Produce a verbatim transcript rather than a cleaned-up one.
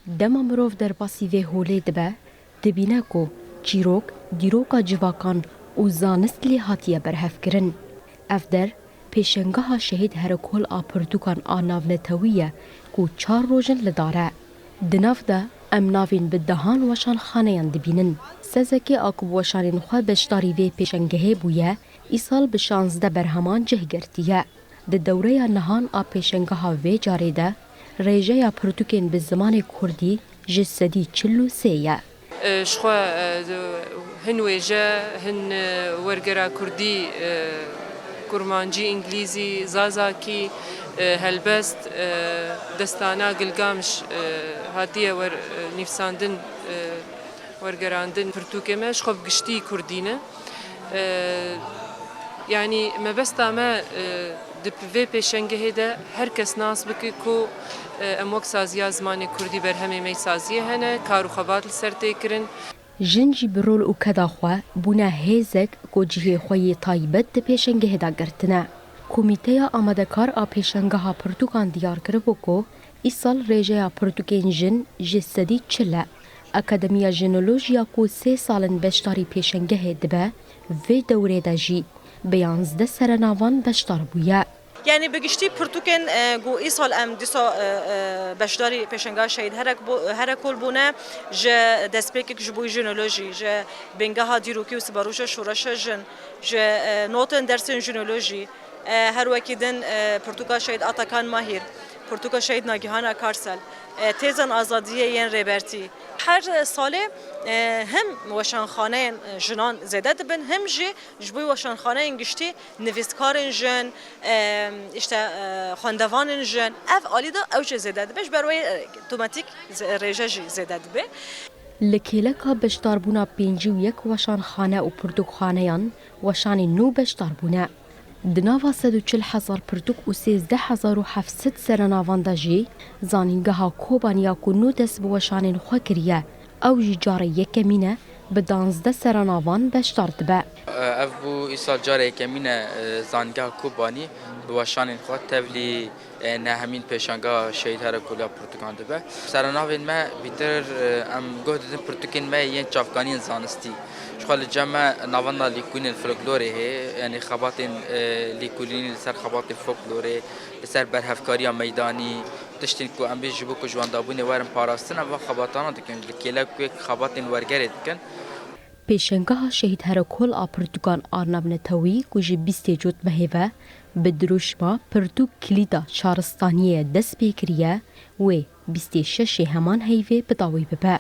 Dema mirov derbasî vê holê dibe, dibîne ku çîrok, dîroka civakan û zanist lê hatiye berhevkirin. Ev der, pêşengeha Şehîd Herekol a pirtûkan a navnetewî ye ku çar roj in li dar e. Di nav de em navên bi dehan weşanxaneyan dibînin. Sezekê a ku bi weşanên xwe beşdarî vê pêşengehê bûye, îsal bi şazdeh berheman cih girtiye. Di dewreya nihan a pêşengeha vê carê de rêjeya pirtûkên bi zimanê kurdî ji sedî çil û sê ye. Ji xwe hin wêje, hin wergera kurdî, kurmancî, îngilîzî, zazakî, helbest, destana Gilgamiş hatiye wer nivîsandin, wergerandin pirtûkê me, ji xwe bi giştî kurdî ne. Yanî mebesta me di vê pêşengehê de her kes nas bike ku em wek saziya zimanê kurdî berhemê me yê saziyê hene, kar û xebat li ser tê kirin. Jin jî bi rol û keda xwe bûne hêzek ku cihê xwe yê taybet di pêşengehê de girtine. Komîteya amadekar a pêşengeha pirtûkan diyar kiribo ku îsal rêjeya pirtûkên jin ji sedî çil e. Akademiya Jinolojiya ku sê sal in beşdarî pêşengehê dibe, vê dewrê de jî bi yanzdeh serenavan beşdar bûye. Yanî bi giştî pirtûkên, e, ku îsal em dîsa, e, e, beşdarî pêşengeha Şehîd Herek bo-, Herekol bûne, ji destpêkek ji bo jinolojî, ji bingeha dîrokî û siberoja şoreşa jin, ji, e, notên dersên jinolojî, e, her wekî din, e, pirtûka Şehîd Atakan Mahîr, pirtûka Şehîd Nagîhan Akarsel, e, têzên azadiyê yên Rêbertî. Her salê, e, hem weşanxaneyên jinan zêde dibin, hem jî ji bo weşanxaneyên giştî nivîskarên jin, e, işte, e, xwendevanên jin, ev alî de ew jî zêde dibe, ji ber wê, e, otomatîk ze-, rêje jî zêde dibe. Li kêleka beşdarbûna pêncî û yek weşanxane û pirtûkxaneyan weşanên nû beşdar bûne. Di nava sed û çil hezar pirtûk û sêzdeh hezar û heft sed serenavan de jî Zanîngeha Kobanî ya ku nû dest bi weşanên xwe kiriye, ew jî carê yekemîn e bi danzdeh serenavan beşdar dibe. Ev bû îsal carê yekemîn e, e, Zanîngeha Kobanî bi weşanên xwe tevlî, e, nehemîn pêşangeha Şehîd Herekolî ya pirtûkan dibe. Serenavên me bîtir, e, em guh didin pirtûkên me yên çavkaniyên zanistî. Jixwe li cem me navenda lîkolînên folklorê heye, yanî xebatên, e, lîkolînî li ser xebatên folklorê, li ser berhevkariya meydanî, tiştên ku em bê ji bo ku ji wendabûnê werin parastin, em van xebatana dikin, li kêlek wê xebatên wergerê dikin. Pêşengeha Şehîd Herekol a pirtûkan a navnetewî ku ji bîstê Cotmehê ve bi dirûşma Pirtûk Kilîda Şaristaniyê dest pê kiriye, wê bîstê şeşê heman heyvê bi dawî bibe.